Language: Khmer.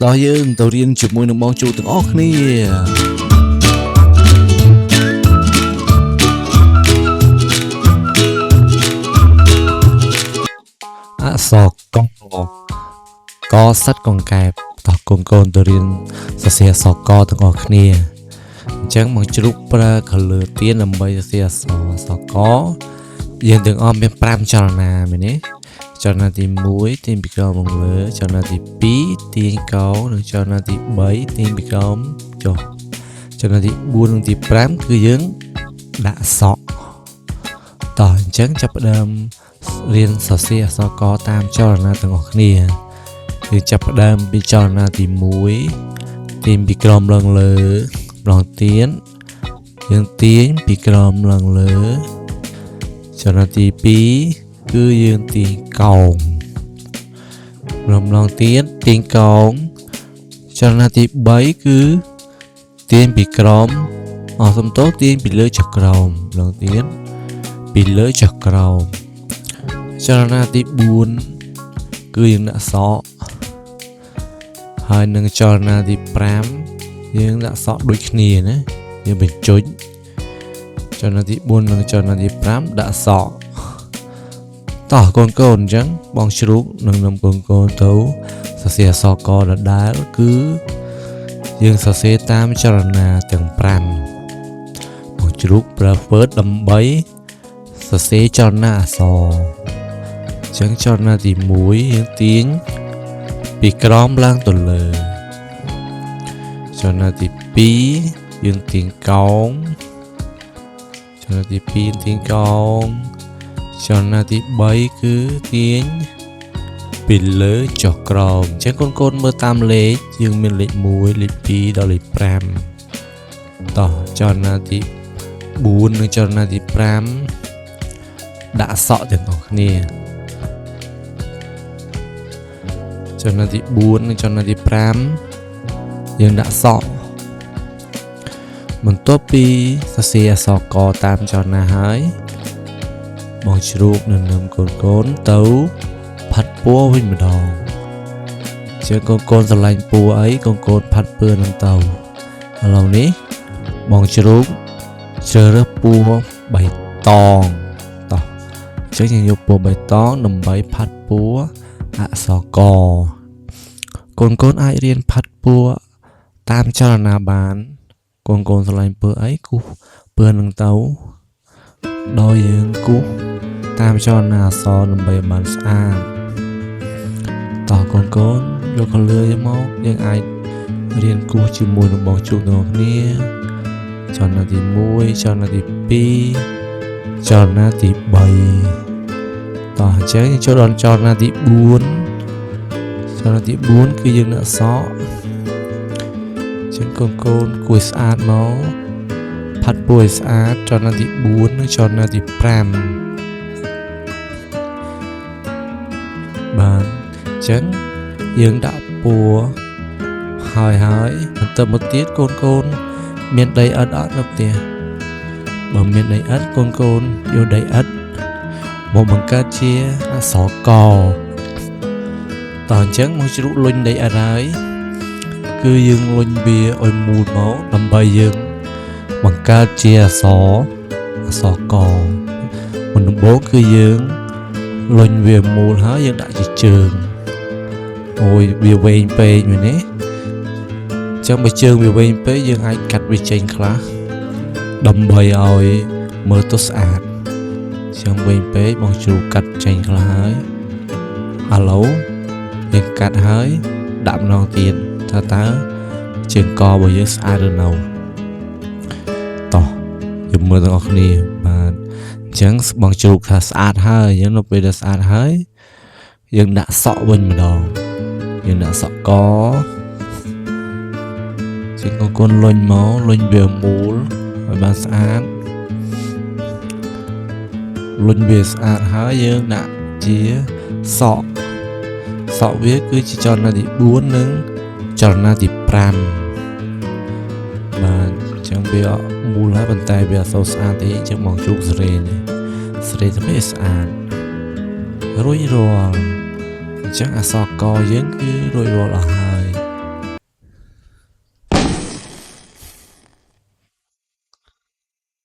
តោះយើងទៅរៀនជាមួយនឹងបងជូទាំងអស់គ្នាអក្សរកកសัตว์កង្កែបតោះកូនកូនទៅរៀនសរសេរអក្សរកទាំងអស់គ្នាអញ្ចឹងមកជ្រូកប្រើ color ទៀនដើម្បីសរសេរអក្សរអក្សរកយើងទាំងអស់មាន5ចលនាមែនទេចលនាទី1ទាញពីក្រោមមកលើចលនាទី2ទាញកោងនិងចលនាទី3ទាញពីក្រោមចុះចលនាទី4និងទី5គឺយើងដាក់សក់តោះអញ្ចឹងចាប់ផ្ដើមរៀនសរសេរអក្សរកតាមចលនាទាំងអស់គ្នាគឺចាប់ផ្ដើមពីចលនាទី1ទាញពីក្រោមឡើងលើម្ដងទៀតយើងទាញពីក្រោមឡើងលើចលនាទី2គឺយើងទាញកោងម្ដងទៀតទាញកោងចលនាទី3គឺទាញពីក្រោមអស់សំទោសទាញពីលើចុះក្រោមម្ដងទៀតពីលើចុះក្រោមចលនាទី4គឺយើងដាក់សក់ហើយនឹងចលនាទី5យើងដាក់សក់ដូចគ្នាណាយើងបញ្ចុចចលនាទី4និងចលនាទី5ដាក់សក់តោះកូនកូនអញ្ចឹងបងជ្រូកនឹងនាំកូនកូនទៅសរសេរអក្សរកដដែលគឺយើងសរសេរតាមចលនាទាំង5បងជ្រូកប្រើ Word ដើម្បីសរសេរចលនាអក្សរអញ្ចឹងចលនាទី1យើងទាញពីក្រោមឡើងទៅលើចលនាទី2យើងទាញកោងចលនាទី2យើងទាញកោងចលនាទី3គឺទាញពីលើចុះក្រោមអញ្ចឹងកូនកូនមើលតាមលេខយើងមានលេខ1លេខ2ដល់លេខ5តោះចលនាទី4និងចលនាទី5ដាក់សក់ទាំងអស់គ្នាចលនាទី4និងចលនាទី5យើងដាក់សក់បន្ទាប់ពីសរសេរអក្សរកតាមចលនាហើយបងជ្រូកនឹងនាំកូនកូនទៅផាត់ពណ៌វិញម្ដងជាងកូនកូនស្រឡាញ់ពណ៌អីកូនកូនផាត់ពណ៌នឹងទៅឥឡូវនេះបងជ្រូកជ្រើសរើសពណ៌បៃតងតោះអញ្ចឹងយើងយកពណ៌បៃតងដើម្បីផាត់ពណ៌អក្សរកកូនកូនអាចរៀនផាត់ពណ៌តាមចលនាបានកូនកូនស្រឡាញ់ពណ៌អីគូសពណ៌នឹងទៅដោយយើងគូសតាមចលនាអក្សរដើម្បីឲ្យបានស្អាតតោះកូនកូនយក color យកមកយើងអាចរៀនគូសជាមួយនឹងបងជ្រូកទាំងអស់គ្នាចលនាទី1ចលនាទី2ចលនាទី3តោះអញ្ចឹងចូលដល់ចលនាទី4ចលនាទី4គឺយើងដាក់សក់អញ្ចឹងកូនកូនគួរស្អាតមកផាត់ពួយស្អាតចលនាទី4និងចលនាទី5បាទអញ្ចឹងយើងដាក់ពណ៌ហើយហើយបន្ទាប់មកទៀតកូនកូនមានដីឥដ្ឋអត់នៅផ្ទះបើមានដីឥដ្ឋកូនកូនយកដីឥដ្ឋមកបង្កើតជាអក្សរកតោះអញ្ចឹងមកជ្រូកលុញដីឥដ្ឋហើយគឺយើងលុញវាឲ្យមូលមកដើម្បីយើងបង្កើតជាអក្សរកមុនដំបូងគឺយើងលុញវាមូលហើយយើងដាក់ជាជើងអូយវាវែងពេកមែនទេអញ្ចឹងបើជើងវាវែងពេកយើងអាចកាត់វាចេញខ្លះដើម្បីឲ្យមើលទៅស្អាតអញ្ចឹងវែងពេកបងជ្រូកកាត់ចេញខ្លះហើយឥឡូវយើងកាត់ហើយដាក់ម្ដងទៀតថាតើជើងករបស់យើងស្អាតឬនៅតោះយើងមើលទាំងអស់គ្នាបាទអញ្ចឹងបងជ្រូកថាស្អាតហើយអញ្ចឹងនៅពេលដែលស្អាតហើយយើងដាក់សក់វិញម្ដងយើងដាក់សក់កជាងកូនកូនលុញមកលុញវាមូលឲ្យបានស្អាតលុញវាស្អាតហើយយើងដាក់ជាសក់សក់វាគឺជាចលនាទី4និងចលនាទី5បាទអញ្ចឹងវាមូលហើយប៉ុន្តែវាអត់សូវស្អាតទេអញ្ចឹងបងជ្រូកសេរីនេះសេរីទៅស្អាតរួចរាល់អញ្ចឹងអក្សរកយើងគឺរួចរាល់អស់ហើយ